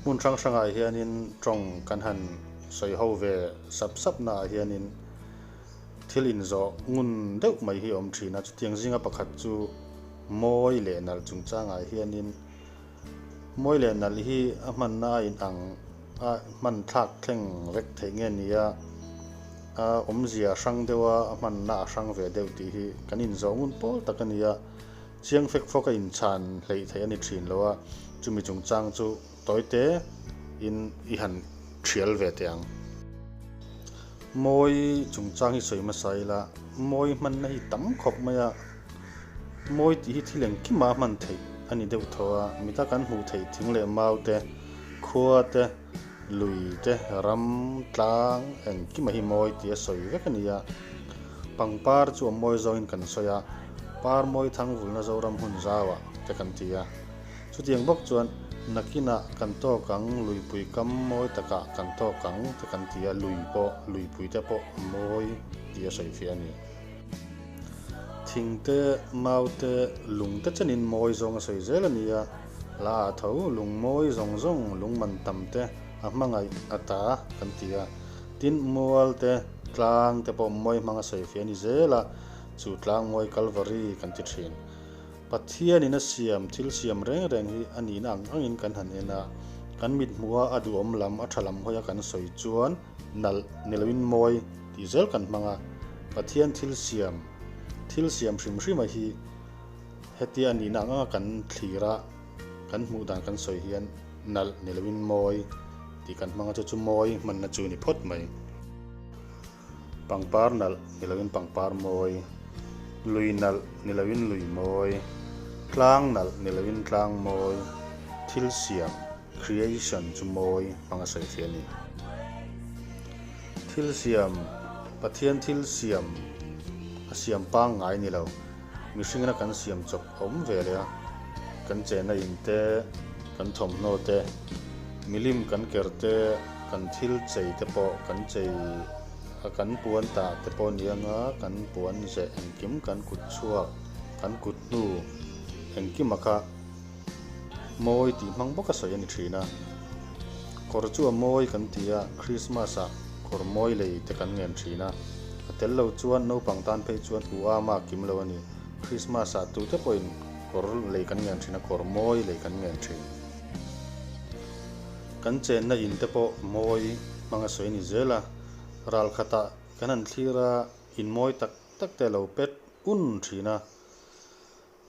Hmun hrang hrangah hianin tawng kan han sawi ho ve sap sap naah hianin thil inzawh ngun deuh mai hi a awm thin a, chutiang zinga pakhat chu mawi leh nalh chungchangah hianin mawi leh nalh hi a hmanna a inang a hman thlak thleng vek theih nge ni a, a awmzia hrang deuh a, a hmanna a hrang ve deuh tih hi kan inzawh ngun pawl tak a ni a. Chiang fek fawk a inchhan hleih theih a ni thin lo a, chumi chungchang chu tawite in i han thial ve teh ang. Mawi chungchang hi sawi hmasa ila, mawi hmanna hi tam khawp mai a, mawi tih hi thil engkima a hman theih a ni deuh tho a, mita kan hmuh theih thing leh mau te, khua te, lui te, ram, tlang engkima hi mawi tih a sawi vek a ni a. Pangpar chu a mawi zawngin kan sawi a, par mawi thang vulna Zoram hun zauah te kan ti a. Chutiang bawk chuan nakinah kan tawk ang, luipui kam mawi takah kan tawk ang te kan ti a, lui pawh, luipui te pawh a mawi tih a sawi fiah a ni. Thing te, mau te, lung te chenin mawi zawng a sawi zel a ni a, hla ah tho lung mawi zawng zawng, lung man tam te a hmangaih a ta kan ti a. Tin, mual te, tlang te pawh mawi hmanga sawi fiah a ni zel a, chu tlang mawi Kalvari kan ti thin. Pathianin a siam thil siam reng reng hi a nihna ang angin kan han en a, kan mit hmuha a duhawm lam, a tha lam hawia kan sawi chuan nalh ni loin mawi tih zel kan hmang a. Pathian thil siam, thil siam hrim hrima hi hetia a nihna ang anga kan thlir a, kan hmuh dan kan sawi hian nalh ni loin mawi tih kan hmang a, chu chu mawi hmanna chu ni phawt mai. Pangpar nalh ni loin pangpar mawi, lui nalh ni loin lui mawi, tlang nalh ni loin tlang mawi, thil siam, creation, chu mawi hmang a sawi fiah a ni. Thil siam, Pathian thil siam a siam pangngai ni lo, mihringina kan siam chawp a awm ve leh a, kan chenna in te, kan thawmhnaw te, milim kan ker te, kan thil chei te pawh kan chei a kan puan tah te pawh ni anga kan puan zeh engkim kan kut chhuak kan kut hnu engkima kha mawi tih hmang bawk a sawi a ni thin a kawr chu a mawi kan ti a Christmas ah kawr mawi lei te kan ngen thin a a tel lo chuan naupang tan phei chuan u ama kim lo a ni Christmas ah tute pawhin kawr lei kan ngen thin a kawr mawi lei kan ngen thin. Kan chenna in te pawh mawi hmang a sawi a ni zel a, ral khatah kan han thlir a, in mawi tak tak te a lo pet un thin a,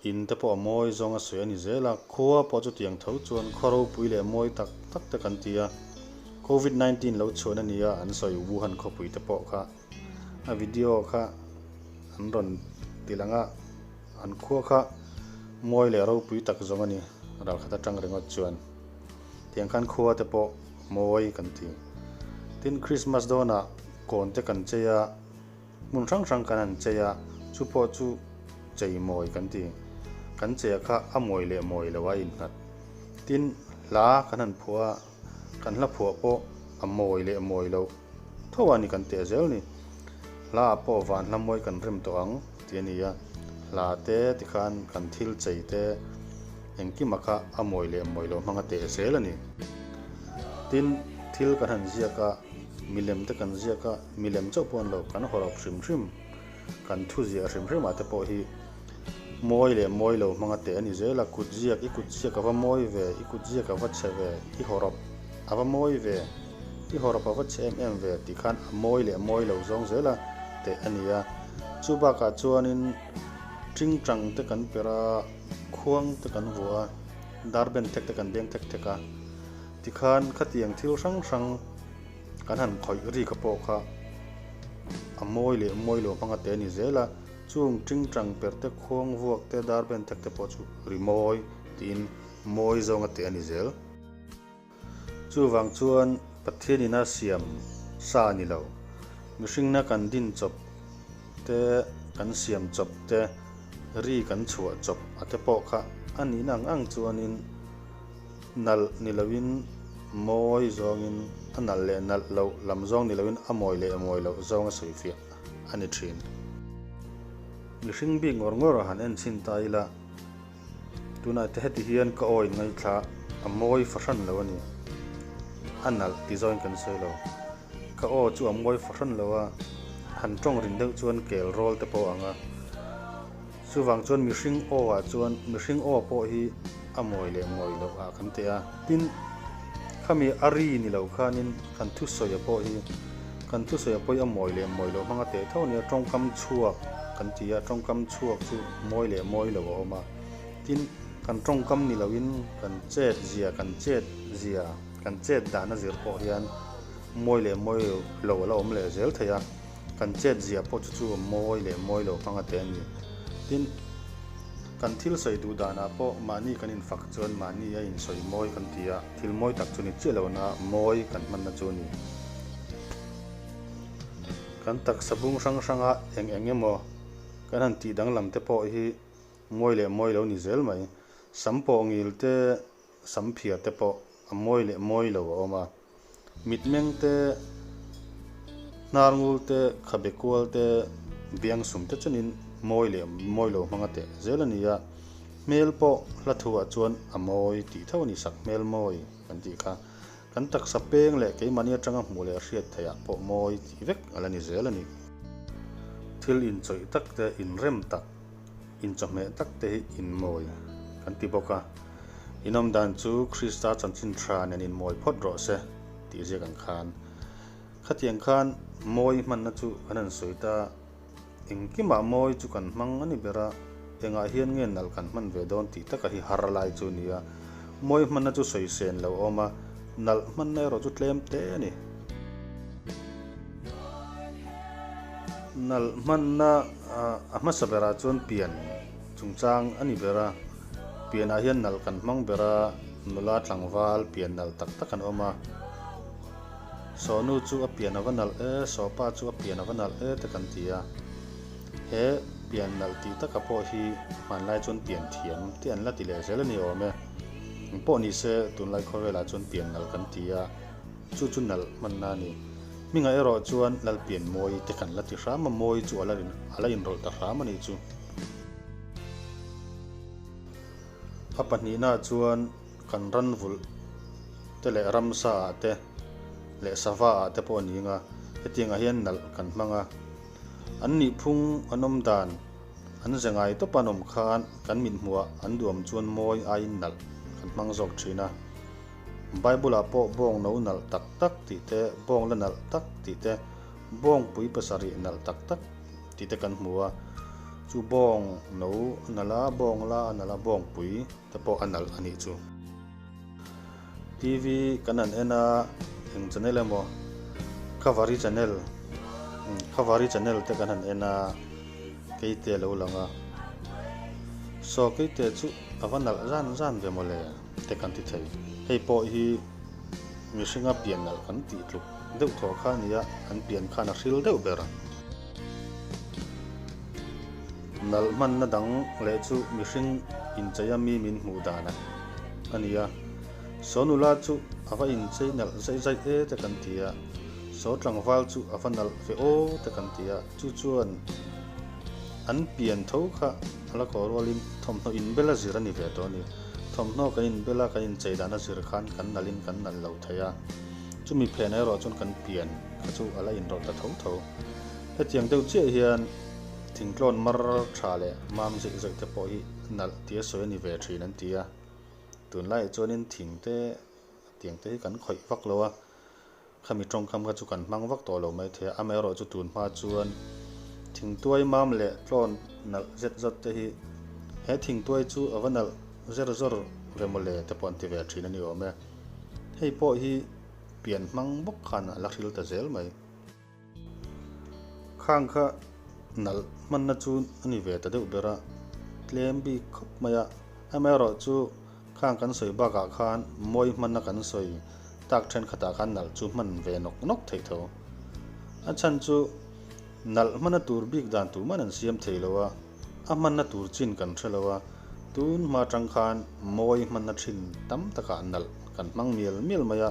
in te pawh a mawi zawng a sawi a ni zel a, khua pawh chutiang tho chuan khaw ropui leh mawi tak tak te kan ti a, Covid 19 lo chhuan a ni a, an sawi Wuhan khawpui te pawh kha a video kha an rawn ti lang a, an khua kha mawi leh ropui tak zawng a ni ral khat atang ringawt chuan. Tiang khan khua te pawh mawi kan ti. Tin, Christmas dawnah kawn te kan chei a, hmun hrang hrang kan han chei a, chu pawh chu chei mawi kan ti. Kan chei a kha a mawi leh mawi lo a innghat. Tin, hla kan han phuah a, kan hla phuah pawh a mawi leh mawi loh tho a ni kan teh zel ni. Hla ah pawh van hla mawi kan rem tawh ang tih a ni a, hla te tikhan kan thil chei te, Engkima kha a mawi leh mawi loh hmang a teh zel a ni. Tin, thil kan han ziak a, milem te kan ziak a, milem chauh pawh an lo, kan hawrawp hrim hrim, kan thu ziah hrim hrim ah te pawh hi mawi leh mawi lo hmang a teh a ni zel a, kut ziak, i kut ziak a va mawi ve, i kut ziak a va chhe ve, i hawrawp a va mawi ve, i hawrawp a va chhe em em ve tih khan a mawi leh mawi lo zawng zel a teh a ni a. Chu bakah chuanin tingtang te kan perh a. Khuang te kan vuah a, dar ben thek te kan beng thek thek a, tikhan khatiang thil hrang hrang kan han khawih rik a pawh kha a mawi leh mawi lo hmang a te a ni zel a, chung tingtang per te khuang vuak te dar ben thek te pawh chu ri mawi tiin mawi zawng a te a ni zel. Chuvang chuan Pathian ina siam sa a ni lo. Mihringna kan din chawp te, kan siam chawp te, ri kan chhuah chawp a te pawh kha a nihna ang ang chuanin nalh ni loin mawi zawngin a nalh leh nalh loh lam zawng ni loin a mawi leh mawi loh zawng a sawi fiah a ni thin. Mihring bik ngawr ngawr a han en chhin ta ila. Tunah te heti hian ka awi ngaithla a mawi fahran lo a ni. A nalh ti zawngin kan sawi lo. Ka aw chu a mawi fahran lo a, han tawng rin deuh chuan kel rawl te pawh a ang a. Chuvang chuan mihring aw ah chuan mihring aw pawh hi a mawi leh mawi loh ah kan teh a. Tin, khami a ri ni lo khanin kan thusawi a pawh hi kan thusawi a pawh hi a mawi leh mawi loh hmanga teh tho a nia. Tawngkam chhuak kan ti a, tawngkam chhuak chu mawi leh mawi lo a awm a. Tin, kan tawngkam ni loin kan chet zia kan chet zia kan chet dan a zir pawh hian mawi leh mawi lo a la awm leh zel thei a. Kan chet zia pawh chu chu mawi leh mawi lo hmanga te a ni. Tin, kan thil sawi duh danah pawh mahni kan infak chuan mahni a insawi mawi kan ti a, thil mawi tak chu ni chiah lohna mawi kan hmanna chu a ni. Kan taksa bung hrang hranga eng eng emaw kan han tih danglam te pawh hi mawi leh mawi lo ni zel mai. Sam pawh ngil te, sam phiar te pawh a mawi leh mawi lo a awm a. Mitmeng te, hnar ngul te, khabe kual te, biang sum te chuanin mawi leh mawi lo hmanga teh zel a ni a. Hmel pawh hla thuah chuan a mawi tih tho a ni, sak hmel mawi kan tih kha. Kan taksa peng leh keimahni atanga hmuh leh hriat theihah pawh mawi tih vek a la ni zel a ni. Thil inchawih tak te, inrem tak, inchawhmeh tak te hi inmawi kan ti bawk a. Inawm dan chu Krista chanchin tha nen inmawi phawt rawh se tih ziak ang khan. Khatiang khan mawi hmanna chu kan han sawi ta, engkimah mawi chu kan hmang a ni ber a, engah hian nge nalh kan hman ve dawn tih taka hi har lai chu a ni a. Mawi hmanna chu sawi sen lo a awm a, nalh hmanna erawh chu tlem te a ni. Nalh hmanna a hmasa berah chuan pian chungchang a ni ber a. Pianah hian nalh kan hmang ber a, nula tlangval pian nalh tak tak an awm a. Sawnu chu a pian a va nalh e, sawpa chu a pian a va nalh e te kan ti a. He pian nalh tih taka pawh hi hmanlai chuan pian thiam te an la ti leh zel a ni awm e. Engpawh ni se tunlai khawvelah chuan pian nalh kan ti a, chu chu nalh hmanna a ni. Hmingah erawh chuan Lalpianmawi te kan la ti hram a, mawi chu a la inrawlh ta hram a nih chu. A pahnihnaah chuan kan ran vulh te leh ramsa ah te leh sava ah te pawh a ni ang a, hetiang ah hian nalh kan hmang a. An nihphung an awm dan an ze ngai tawp an awm khan kan mithmuh ah an duam chuan mawi aiin nalh kan hmang zawk thin a. Bible ah pawh bawng no nalh tak tak tih te, bawng la nalh tak tih te, bawngpui pasarih nalh tak tak tih te kan hmu a, chu bawng no a nalh a, bawng la a nalh a, bawngpui te pawh a nalh a nih chu. TV kan han en a, eng channel emaw Khavari channel Khavari channel te kan han en a, keite a lo lang a, saw keite chu a va nalh zan zan ve mawle te kan ti thei. Hei pawh hi mihringa pian nalh kan tih tluk deuh thaw kha a ni a, an pian khan a hril deuh ber. Nalh hmanna dang leh chu mihring inchei a mi min hmuh dan a ni a. Saw nula chu a va inchei nalh zaih zaih e te kan ti a, saw tlangval chu a va nalh ve aw te kan ti a, chu chuan an pian tho kha a la kawh rualin thawmhnaw inbel a zir a ni ve tawh a ni. Thawmhnaw kan inbel a, kan inchei dan a zir khan kan nalhin kan nalh lo thei a, chumi phenah erawh chuan kan pian kha chu a la inrawlh ta tho tho. Hetiang deuh chiah hian thingtlawn mar tha leh mam zeih zeih te pawh hi nalh tia sawi a ni ve thin an ti a. Tunlaiah chuanin thing te tiang te hi kan khawih vak lo a, khami tawngkam kha chu kan hmang vak tawh lo maithei a, amaherawh chu tun hma chuan thingtuai mam leh tlawn nalh zet zawt te hi he thingtuai chu a va nalh zer zawr ve mawle te pawh an ti ve thin a ni awm e. Hei pawh hi pian hmang bawk khan a la hril ta zel mai. Khang kha nalh hmanna chu a ni ve ta deuh ber a, tlem bik khawp mai a. Amaherawh chu khang kan sawi bakah khan mawi hmanna kan sawi tak thenkhatah khan nalh chu hman ve nawk nawk theih tho. A chhan chu nalh hmanna tur bik dan tuman an siam thei lo a, a hmanna tur chin kan hre lo a, tun hma atang khan mawi hmanna thin tam takah nalh kan hmang mial mial mai a,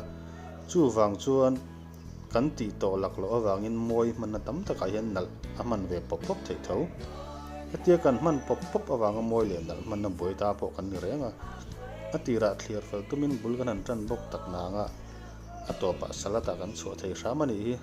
chuvang chuan Kan tih tawh lak loh avangin mawi hmanna tam takah hian nalh a hman ve pawp pawp theih tho. Hetia kan hman pawp pawp avanga mawi leh nalh hmanna buai ta pawh kan ni reng a. A tirah thliar fel tumin bul kan han tan bawk tak nang a. A tawpah salad ah kan chhuah thei hram a nih hi.